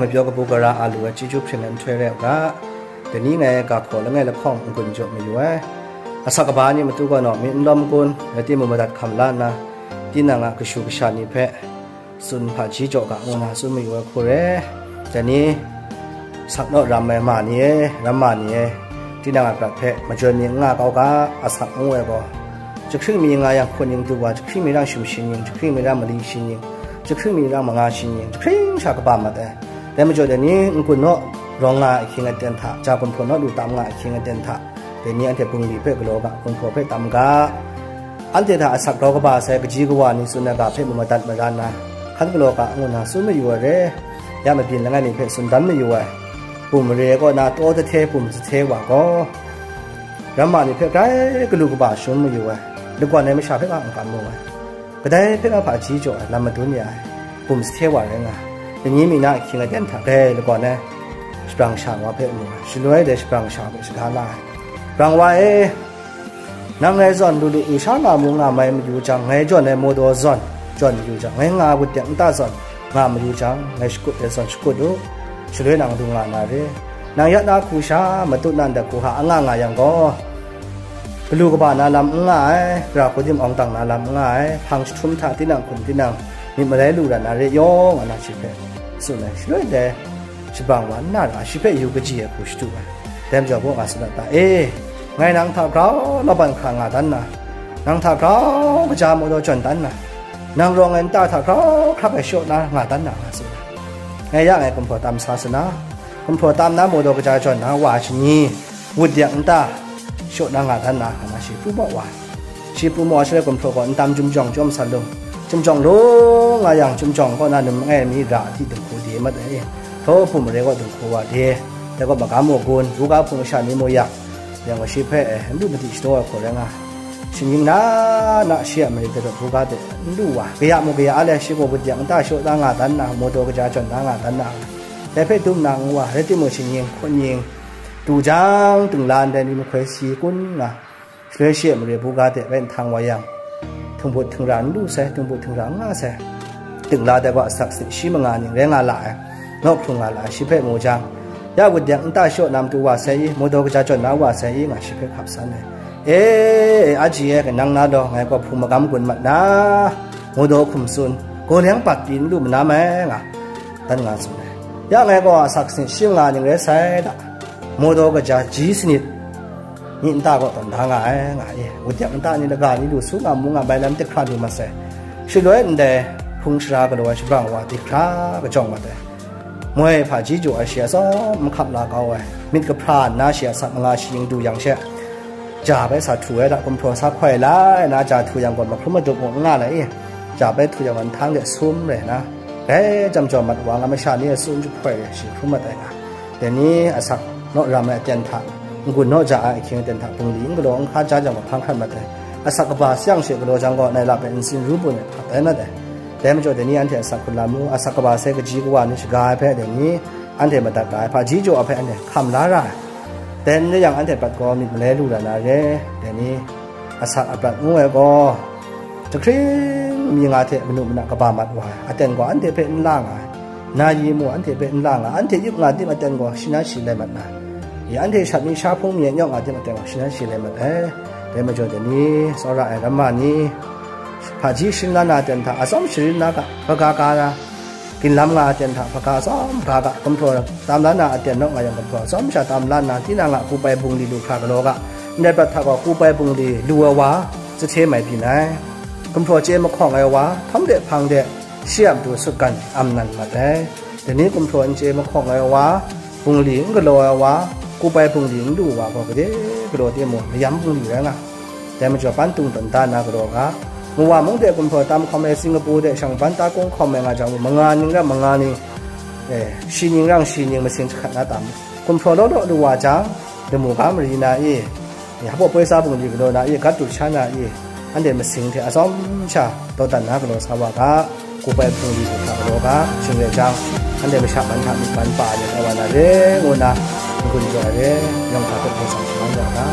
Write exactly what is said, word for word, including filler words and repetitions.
Mapyaw kabu gara a lu ai chyeju hpring ai nhtoi rai u ga, dai ni ngai ga hkaw langai lahkawng n-gun jaw mayu ai. Asak kaba ni matu gaw naw mi n lawm kun, rai timung madat hkam la nna, tinang a kashu kasha ni hpe tsun hpaji jaw ga ngu na tsun mayu ai hku re. Dai ni, sak naw ram ai ma ni e, ram ma ni e, tinang a prat hpe majawn mi n nga kau ga, asak ngu ai gaw, jahkring mi nga yang hkun ning du wa, jahkring mi rang shum shi ning, jahkring mi rang mali shi ning, jahkring mi rang manga shi ning, jahkring sha kaba mat ai. Dai majaw dai ni n-gun naw rawng nga ai ahkying aten hta, ja gumhpraw naw lu tam nga ai ahkying aten hta, dai ni anhte bungli hpe galaw ga, gumhpraw hpe tam ga. Anhte hta asak grau kaba sai kaji kawa ni tsun ai ga hpe mung madat mara nna, hkan galaw ga ngu na tsun mayu ai re. Ya mabyin langai mi hpe tsun dan mayu ai. Bum mare kaw na taw dahte bum sahte wa gaw, ram ma ni hpe grai galu kaba shum mayu ai, lagawn ai masha hpe ga n kam mu ai. Kadai hpe nga hpaji jaw ai lam madun ya ai, bum sahte wa rai nga, dai ni mi na ahkying aten hta grai lagawn ai shabrang sha wa hpe mu ai, shaloi dai shabrang sha hpe shaga la ai. Brang wa e, nang ngai zawn lu lu lu sha nga mu nga mai mayu jang, ngai jawn ai mawdaw zawn jawn mayu jang, ngai nga ai wut dek nta zawn nga mayu jang, ngai shakut ai zawn shakut u, shaloi nang du nga na re. Nang ya na hku sha, matut na ndai hku hta anga nga yang gaw, galu kaba na lam n nga ai, gara hku dim awng dang na lam n nga ai, hpang jahtum hta tinang hkum tinang myit malai lu ra na re yaw, nga na shi hpe tsun ai. Shaloi dai shabrang wa n na ra, shi hpe yu kaji ai hku shadu ai. Dai majaw, baw nga sa na ta e, ngai nang hta grau laban hkra nga dan na, nang hta grau kaja mawdaw jawn dan na, nang rawng ai nta hta grau hkrak ai shaw na nga dan na, nga tsun ai. Ngai ya ngai gumhpraw tam sa sana, gumhpraw tam na mawdaw kaja jawn na wa shani, wut dek nta shaw na nga dan na, nga na shi pru maw wa. Shi pru maw wa, shaloi gumhpraw gaw ntam chyum jawng chyawm san lung, chyum jawng lung nga yang, chyum jawng kaw na num langai mi ra a hti dinghku de mat ai, htaw hpung mare kaw dinghku wa de, dai kaw magam wa gun, buga hpung masha ni mu yak, yang gaw shi hpe, eh, n lu madi shadaw ai hku rai nga, shi ning na na shi a mare de rawt buga de n lu wa, kaya mu kaya a le, shi gaw wut dek nta shaw na nga dan na, mawdaw kaja jawn na nga dan na, dai hpe dum na ngu wa, rai timung, shi ning hkun ning du jang, dingla ndai ni mahkoi si kun nga, shaloi shi a mare buga de bai nhtang wa yang, htingbut htingra n lu sai, htingbut htingra n nga sai. Dingla dai gaw asak sin shi manga ning rai nga la ai, naw hkrung nga la ai, shi hpe mu jang, ya wut dek nta shaw na matu wa sai i, mawdaw kaja jawn na wa sai i, nga shi hpe hkap san ai. E, e, aji e, kanang na law, ngai gaw hpung magam gun mat na, mawdaw hkum tsun, gaw leng bat pyi n lu manam ai, nga dan nga tsun ai. Ya ngai gaw asak sin shi manga ning rai sai da, mawdaw kaja ji sanit, myit nta kaw tawn da nga ai, nga e. Wut dek nta ni laga ni lu su nga mu nga bai lam tik hkra lu mat sai. Shaloi ndai hpung shara galaw ai shabrang wa tik hkra kajawng mat ai. Moi hpaji jaw ai shi a tsawm n hkap la kau ai. Myit kahpra nna shi a sak manga shi ning du yang she, ja bai sa htu ai da, gumhpraw sa hkoi la ai na, ja htu yang gaw mahkrum madup mung n nga lai i, ja bai htu yang gaw nhtang de sum rai na, grai jam jaw mat wa nga, masha ni a tsun jahpoi shi hkrum mat ai nga. Dai ni asak naw ram ai aten hta, n-gun naw ja ai ahkying aten hta, bungli n galaw, n hka ja jang gaw hpang hkrat mat ai. Asak kaba sayang she galaw jang gaw, nai lap e nsin ru bun ai hpa tai mat ai. Dai majaw, dai ni anhte asak hkun la mu, asak kaba sai kaji kawa ni shaga ai hpe, dai ni anhte madat ra ai, hpaji jaw ai hpe anhte hkam la ra ai. Dai n rai yang, anhte prat gaw myit malai lu ra na re, dai ni asak aprat ngu ai gaw, jahkring mi nga hte manu mana kaba mat wa ai, aten gaw anhte hpe n la nga ai, na yi mu anhte hpe n la nga ai, anhte yup nga tim aten gaw shi na shi lai mat na, ya anhte shat mi sha hpung mi nyawk nga tim aten gaw shi na shi lai mat ai. Dai majaw, dai ni tsawra ai ramma ni, hpaji sharin la na aten hta atsawm sharin na ga, hpaga ga na, ginlam nga aten hta hpaga atsawm ga ga, gumhpraw tam la na aten naw nga yang, gumhpraw atsawm sha tam la nna, tinang a kupai bungli lu hkra galaw ga, ndai prat hta gaw kupai bungli lu ai wa, zahte mai byin ai. Gumhpraw chye mahkawng ai wa, htam de hpang de, shi a matu sutgan am nan mat ai. Dai ni gumhpraw n chye mahkawng ai wa, bungli n galaw ai wa, kupai bungli n lu wa gaw, gade galaw timung, mayam bungli rai nga. Dai majaw, ban tung tawn da na galaw ga, Muwa mung de gumhpraw tam hkawm ai, Singapore de shang ban ta kung hkawm ai nga jang, manga ning ram manga ning, eh, shi ning rang shi ning masing jahkrat na tam. Gumhpraw law law lu wa jang, lamu ga mari na i, eh, hpaw poi sa bungli galaw na i, gat du sha na i, anhte masing hte atsawm sha dawdan na galaw sa wa ga, kupai bungli hta galaw ga, shing rai jang, anhte masha ban hta myit ban pa ai wa na re, ngu na, n-gun jaw ai re, yawng hta hpe hpung shang shaman ya ga.